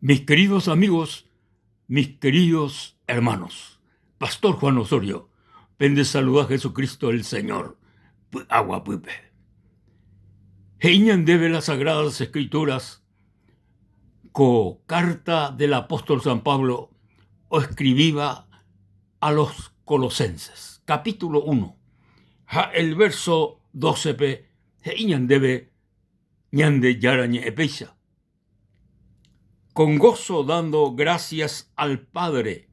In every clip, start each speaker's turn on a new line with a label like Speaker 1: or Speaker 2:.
Speaker 1: Mis queridos amigos, mis queridos hermanos, Pastor Juan Osorio, pende saluda Jesucristo el Señor, py'aguapýpe. He'i ñandéve las Sagradas Escrituras ko carta del apóstol San Pablo oescribíva a los Colosenses, capítulo 1, ha el verso 12-pe he'i ñandéve Ñandejára ñe'ẽ péicha, Con gozo dando gracias al Padre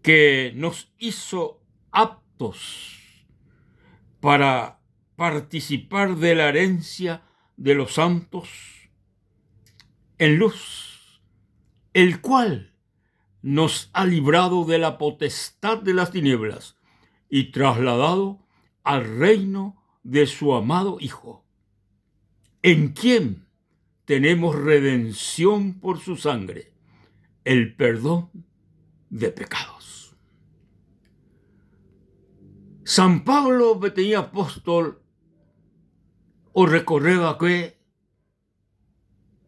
Speaker 1: que nos hizo aptos para participar de la herencia de los santos en luz, el cual nos ha librado de la potestad de las tinieblas y trasladado al reino de su amado Hijo, en quien tenemos redención por su sangre, el perdón de pecados. San Pablo peteĩ apóstol orecorre va'ekue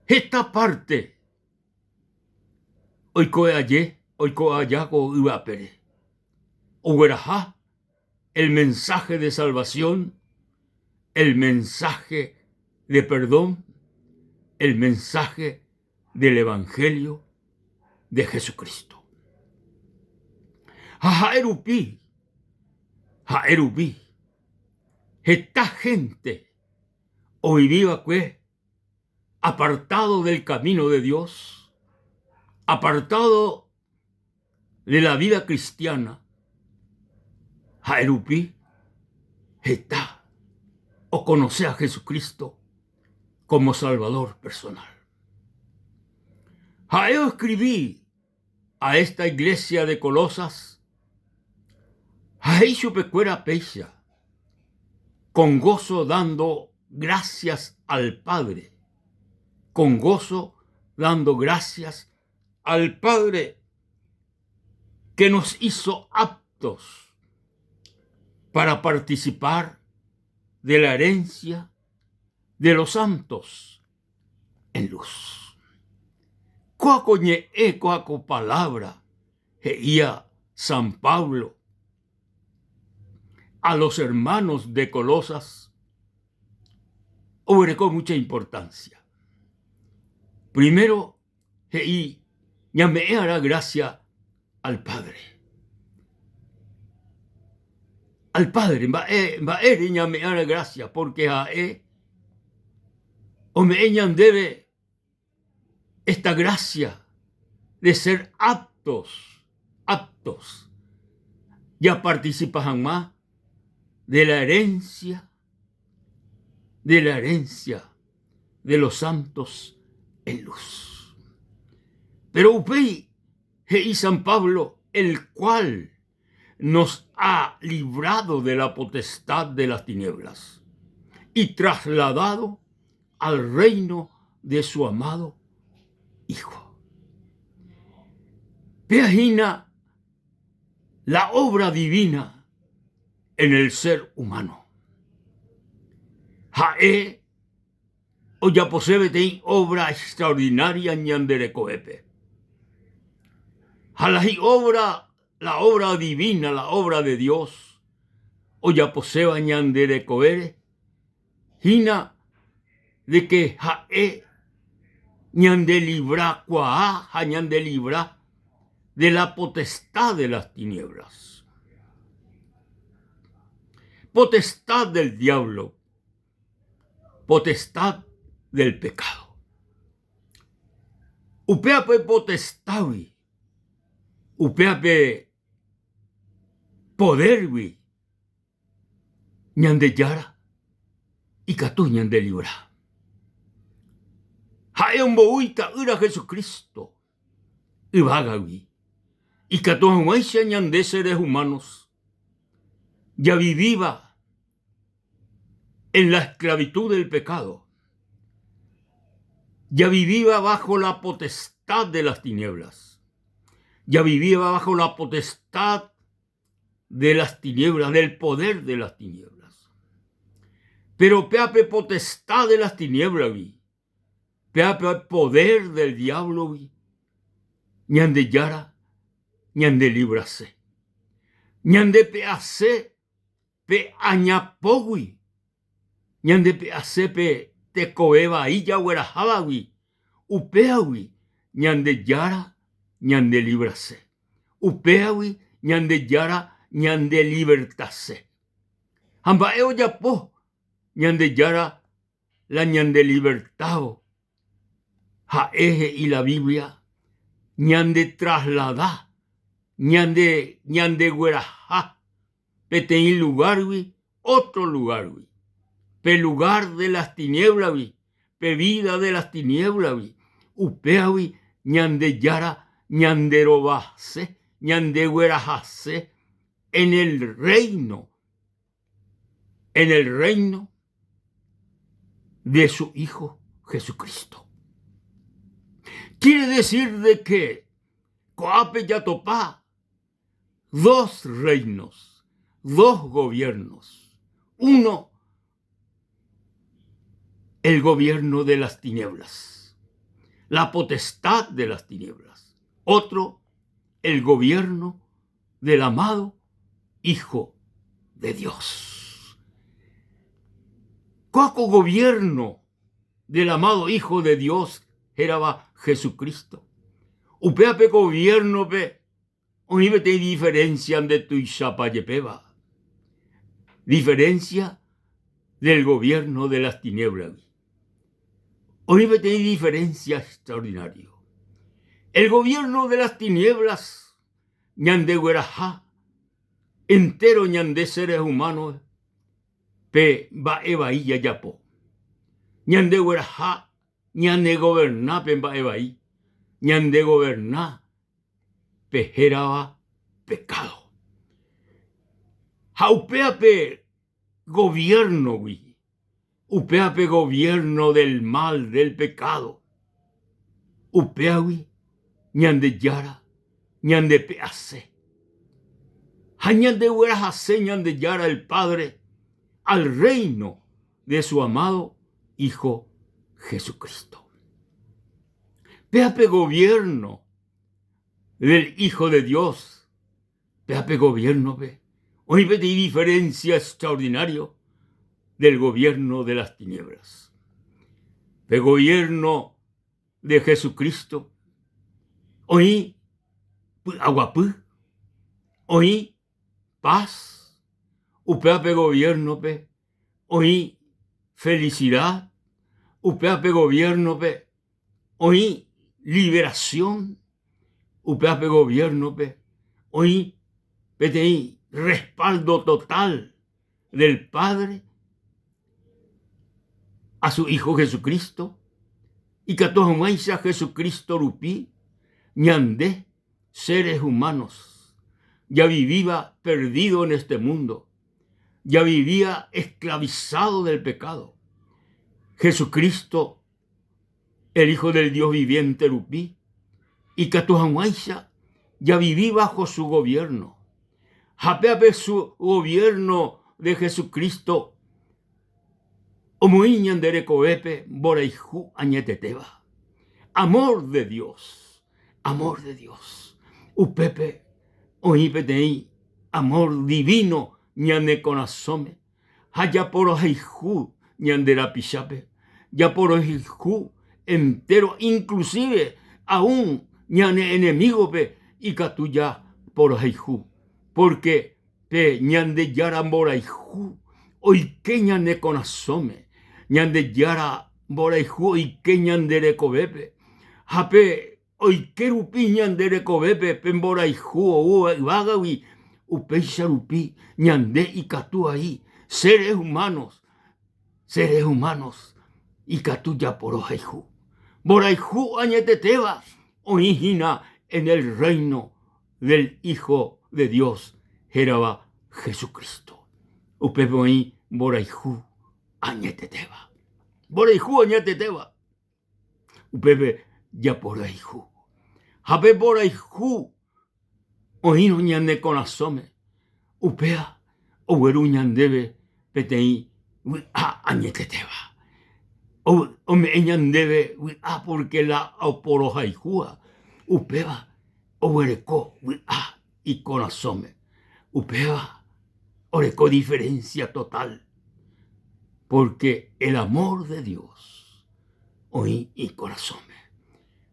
Speaker 1: heta parte oikoe aje, oiko aja ko yvy apére. Ogueraha el mensaje de salvación, el mensaje de perdón, el mensaje del Evangelio de Jesucristo. Ha ha'e rupi, ha'e rupi, heta gente ovivi va'ekue apartado del camino de Dios, apartado de la vida cristiana, ha'e rupi heta oconoce a Jesucristo como Salvador personal. Ha'e oescribi a esta iglesia de Colosas ha he'i chupekuéra péicha, Con gozo dando gracias al Padre, con gozo dando gracias al Padre que nos hizo aptos para participar de la herencia de los santos en luz. Kóa ko ñe'ẽ, kóa ko palabra he'ía San Pablo a los hermanos de Colosas oguereko mucha importancia. Primero he'i ñame'ẽ arã gracia al Padre. Al Padre, mba'e, mba'ére ñame'ẽ arã gracia? Porque ha'e ome'ẽ ñandéve esta gracia de ser aptos, aptos, japarticipa hag̃ua de la herencia, de la herencia de los santos en luz. Pero upéi he'i San Pablo, el cual nos ha librado de la potestad de las tinieblas y trasladado al reino de su amado Hijo. Péa hína la obra divina en el ser humano. Ha'e ojapose peteĩ obra extraordinaria ñande rekovépe. Ha la hi'obra, la obra divina, la obra de Dios ojaposéva ñande rekovére hína de que ha'e ñandelivrakuaa ha ñandelivra de la potestad de las tinieblas. Potestad del diablo, potestad del pecado. Upévape potestágui, upévape podérgui Ñandejára ikatu ñandelivra. Ha'e ombou Ita'ýra Jesucristo yvágagui ikatu hag̃uáicha ñande seres humanos javivíva en la esclavitud del pecado, javivíva bajo la potestad de las tinieblas, javivíva bajo la potestad de las tinieblas, del poder de las tinieblas. Pero péape potestad de las tinieblas-gui. Péape poder del diáblogui Ñandejára ñandelivrase. Ñandepe'ase pe aña pógui, ñandepe'ase pe tekove vai jaguerahávagui, upévagui Ñandejára ñandelivrase, upévagui Ñandejára ñandelibertase. Ha mba'e ojapo Ñandejára la ñandelibertávo? Ha'e he'i la Biblia ñandetraslada, ñande ñandegueraha peteĩ lugárgui ótro lugárgui, pe lugár de las tiniéblagui, pe vida de las tiniéblagui, upévagui Ñandejára ñanderovase, ñandeguerahase en el reino, en el reino de su Hijo Jesucristo. Quiere decir de que ko'ápe jatopa dos reinos, dos gobiernos. Uno, el gobierno de las tinieblas, la potestad de las tinieblas. Otro, el gobierno del amado Hijo de Dios. Kóa ko gobierno del amado Hijo de Dios hérava Jesucristo. Upéva pe gobierno-pe oĩ peteĩ diferencia nde tuichapa jepéva, diferencia del gobierno de las tinieblas-gui. Oĩ peteĩ diferencia extraordinario. El gobierno de las tinieblas ñandegueraha entero ñande seres humanos pe mba'e vai jajapo. Ñandegueraha ñanegoberna pe mba'e vai, ñandegoberna pe hérava pekádo. Ha upéva pe goviérnogui, upéva pe goviérno del mal, del pekádo, upévagui Ñandejára ñandepe'ase. Ha ñandeguerahase Ñandejára el Padre al reino de su amado Hijo Jesucristo. Péa pe gobierno del Hijo de Dios, péa pe gobierno-pe oĩ peteĩ diferencia extraordinario del gobierno de las tinieblas. Pe gobierno de Jesucristo oĩ py'aguapy, oĩ paz, upéva pe gobierno-pe oĩ felicidad, upéva pe gobierno-pe oĩ liberación, upéva pe gobierno-pe oĩ peteĩ respaldo total del Padre a su Hijo Jesucristo, ikatu hag̃uáicha Jesucristo rupi ñande seres humanos javivíva perdido en este mundo, javivíva esclavizado del pecado, Jesucristo, el Hijo del Dios viviente rupi, ikatu hag̃uáicha javivi bajo su gobierno. Ha péape su gobierno de Jesucristo omoĩ ñande rekovépe mborayhu añetetéva. Amor de Dios, amor de Dios. Upépe oĩ peteĩ amor divino ñane korasõme ha japorohayhu ñande rapichápe, japorohayhu entero inclusive aun ñane enemigo-pe ikatu japorohayhu, porque pe Ñandejára mborayhu oike ñane korasõme, Ñandejára mborayhu oike ñande rekovépe ha pe Oike rupi ñande rekovépe pe mborayhu oúva yvágagui, upéicha rupi ñande ikatu ai seres humanos, seres humanos ikatu japorohayhu. Mborayhu añetetéva oĩ hína en el reino del Hijo de Dios hérava Jesucristo. Upépe oĩ mborayhu añetetéva. Mborayhu añetetéva. Upépe japorayhu. Ha pe mborayhu oĩrõ ñane korasõme, upéva ogueru ñandéve peteĩ vy'a añetetéva. Ome'ẽ ñandéve vy'a pórke la oporohayhúva, upéva oguereko vy'a ikorasõme. Upéva oreko diferencia total, pórke el amor de Dios oĩ ikorasõme.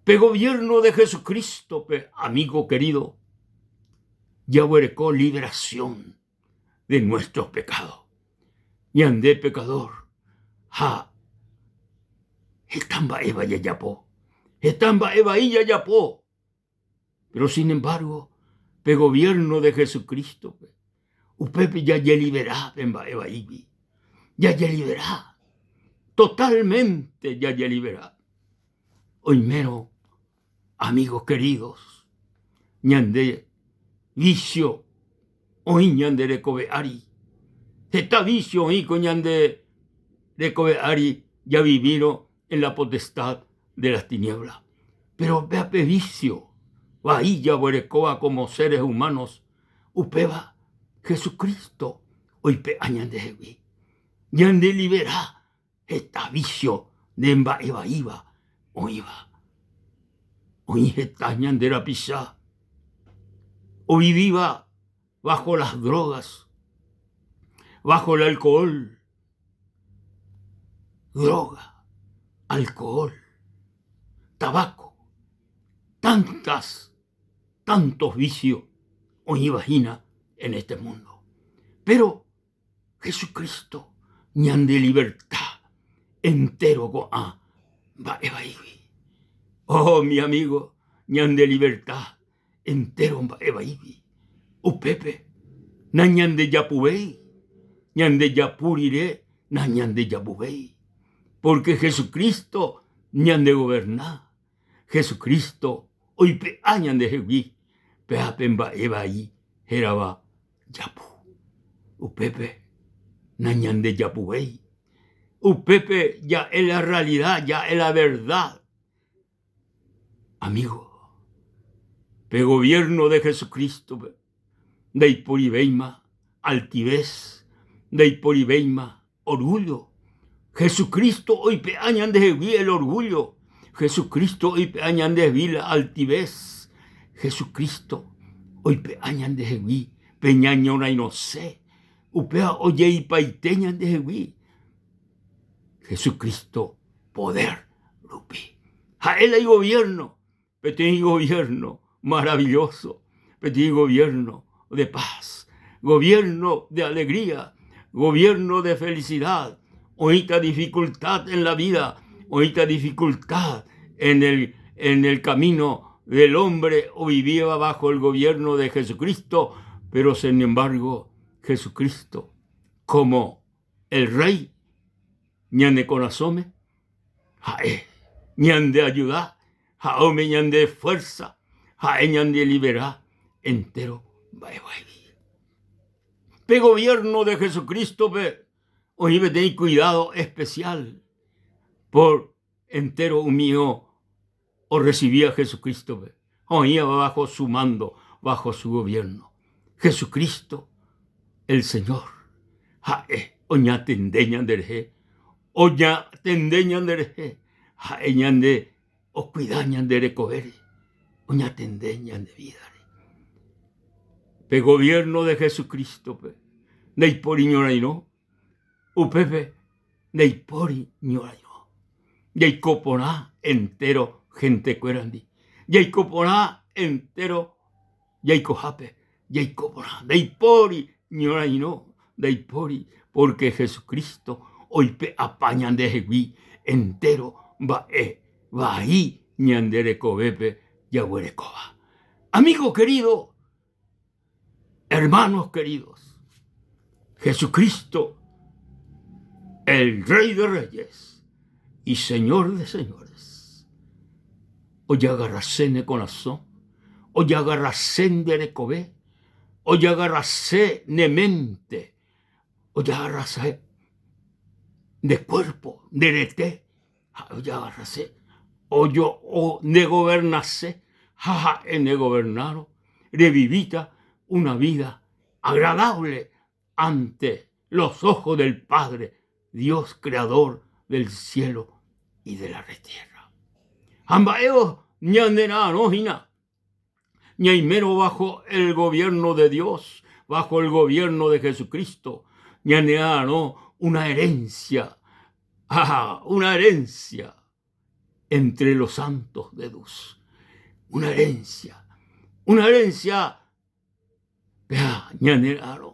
Speaker 1: Pe gobierno de Jesucristo-pe, amigo querido, jaguereko liberación de nuestros pecados. Ñande pecador ha heta mba'éva jajapo, heta mba'e vai jajapo. Pero sin embargo, pe gobierno de Jesucristo-pe, upépe jajelibera pe mba'e vaígui. Jajelibera, totalmente jajelibera. Oimérõ Amigos queridos, ñande vicio oĩ ñande rekove ári. Heta vicio oĩ ko ñande rekove ári javivírõ en la potestad de las tinieblas. Pero péa pe vicio vai jaguerekóva como seres humanos, upéva Jesucristo oipe'a ñandehegui. Ñandelibera Heta vicio ne mba'e vaíva oĩva. Oĩ heta ñande rapicha ovivíva bajo las drogas, bajo el alcohol. Droga, alcohol, tabaco, tantas, tantos vicios oĩva hína en este mundo. Pero Jesucristo ñande liberta entéro ko'ã mba'e vaígui. Oh, mi amigo, ñande liberta entéro mba'e vaígui. Upépe nañandejapuvéi, ñandejapu rire nañandejapuvéi, pórke Jesucristo ñandegoverna, Jesucristo oipe'a ñandehegui péva pe mba'e vai hérava japu. Upépe nañandejapuvéi. Upépe ja'e la realidad, ja'e la verdad. Amigo, pe gobierno de Jesucristo-pe ndaiporivéima altivez, ndaiporivéima orgullo. Jesucristo oipe'a ñandehegui el orgullo. Jesucristo oipe'a ñandehegui la altivez. Jesucristo oipe'a ñandehegui pe ñañorairõse. Upéva ojeipaite ñandehegui. Jesucristo poder rupi. Ha'e la igobierno Peteĩ gobierno maravilloso, peteĩ gobierno de paz, gobierno de alegría, gobierno de felicidad. Oĩta dificultad en la vida, oĩta dificultad en el, en el camino del hombre ovivíva bajo el gobierno de Jesucristo, pero sin embargo Jesucristo como el Rey ñane korasõme Ha'e ñandeajuda, ha'e umi ñande fuerza, ha'e ñandelibera entéro mba'e vaígui. Pe gobierno de Jesucrístope oĩ peteĩ cuidado especial por entéro umi orrecibíva Jesucrístope, oĩva bajo su mando, bajo su gobierno. Jesucristo, el Señor, ha'e oñatende ñanderehe, oñatende ñanderehe, ha'e ñande okuida ñande rekovére, oñatende ñande vídare. Pe gobierno de Jesucrístope ndaipóri ñorairõ, upépe Ndaipóri ñorairõ. Jaiko porã entéro hentekuérandi. Jaiko porã entéro jaikohápe. Jaiko porã. Ndaipóri ñorairõ. Ndaipóri pórke Jesucristo oipe'apa ñandehegui entéro mba'e vai ñande rekovépe jaguerekóva. Amigo querido, Hermanos queridos, Jesucristo, el Rey de Reyes y Señor de Señores, ojagarrase ne korasõ, ojagarrase nde rekove, ojagarrase ne mente, ojagarrase nde cuerpo, nde rete, Ha'e ojagarrase, ojo'o negovernase ha ha'e negovernárõ, revivíta una vida agradable ante los ojos del Padre, Dios creador del cielo. y de la retierra. Ha mba'e ñanera'arõ hína ñaimérõ bajo el gobierno de Dios, bajo el gobierno de Jesucristo, ñanera'arõ una herencia, ah, una herencia entre los santos de Dios, una herencia, una herencia Péa ñanera'arõ.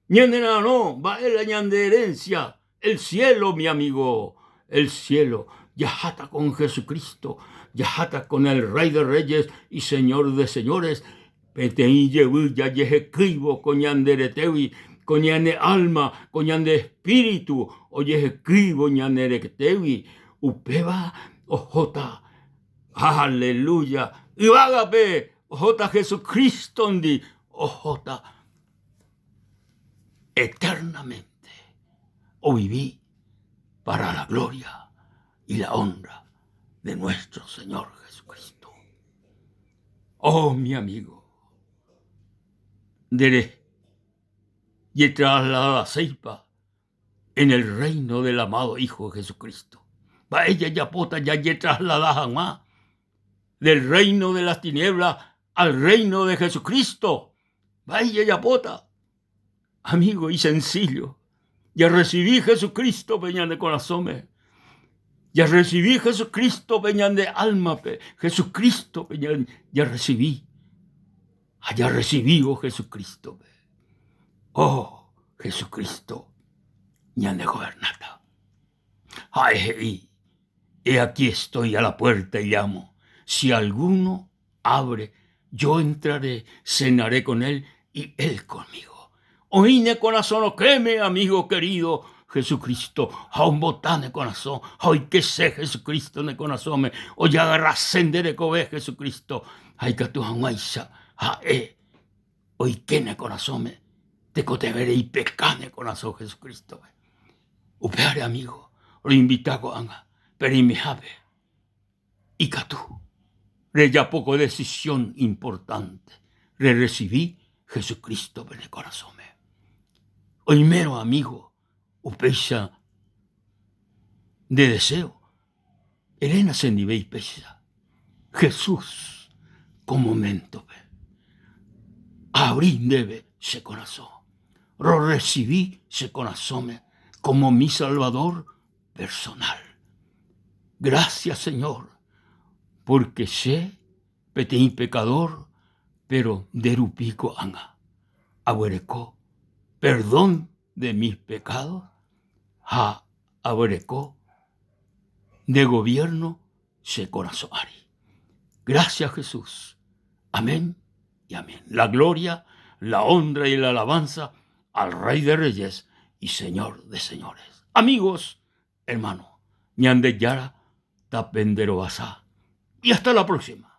Speaker 1: Ñanera'arõ mba'e la ñande herencia, el cielo, mi amigo, el cielo. Jaháta con Jesucristo, jaháta con el Rey de Reyes y Señor de Señores, peteĩ jevy jajehekýivo ko ñande retégui, ko ñane alma, ko ñande espíritu ojehekýivo ñane retégui, upéva ohóta Aleluya! Yvágape ohóta Jesucristo-ndi, ohóta eternamente ovivi para la gloria y la honra de nuestro Señor Jesucristo. Oh, mi amigo, nde rejetrasladaséipa en el reino del amado Hijo Jesucristo. Mba'e jajapóta jajetraslada hag̃ua del reino de las tinieblas al reino de Jesucristo. Mba'e jajapóta? Amigo y sencillo. Jarrecibi Jesucristo-pe ñane korasõme. Jarrecibi Jesucristo-pe ñande álmape. Jesucristo-pe jarrecibi. Ha jarrecibívo Jesucristo-pe. Oh, Jesucristo ñanegovernáta. Ha'e he'i, He aquí estoy a la puerta y llamo. Si alguno abre, yo entraré, cenaré con él y él conmigo. Oĩ ne korasõ rokẽme, amigo querido, Jesucristo, ha ombota ne korasõ, ha oikese Jesucristo ne korasõme, ojagarrase nde rekove Jesucristo, ha ikatu hag̃uáicha ha'e oike ne korasõme, tekotevẽ reipeka ne korasõ Jesucristo-pe. Upévare, amigo, roinvita ko'ág̃a pe reimehápe ikatu rejapo ko decisión importante rerresivi Jesucristo-pe ne korasõme. Oimérõ, amigo, upéicha nde deseo, Eréna chendive ipéicha, Jesús, ko moméntope, aavri ndéve che korasõ, rorresivi che korasõme kómo mi Salvador personal. Grásia, Señor, pórke che peteĩ pekadór, péro nde rupi ko'ág̃a aguereko perdón de mis pekádo ha aguereko nde gobierno che korasõ ári. Gracias Jesús. Amén y amén. La gloria, la honra y la alabanza al Rey de Reyes y Señor de Señores. Amigos, hermano, Ñandejára tapenderovasa. Y hasta la próxima.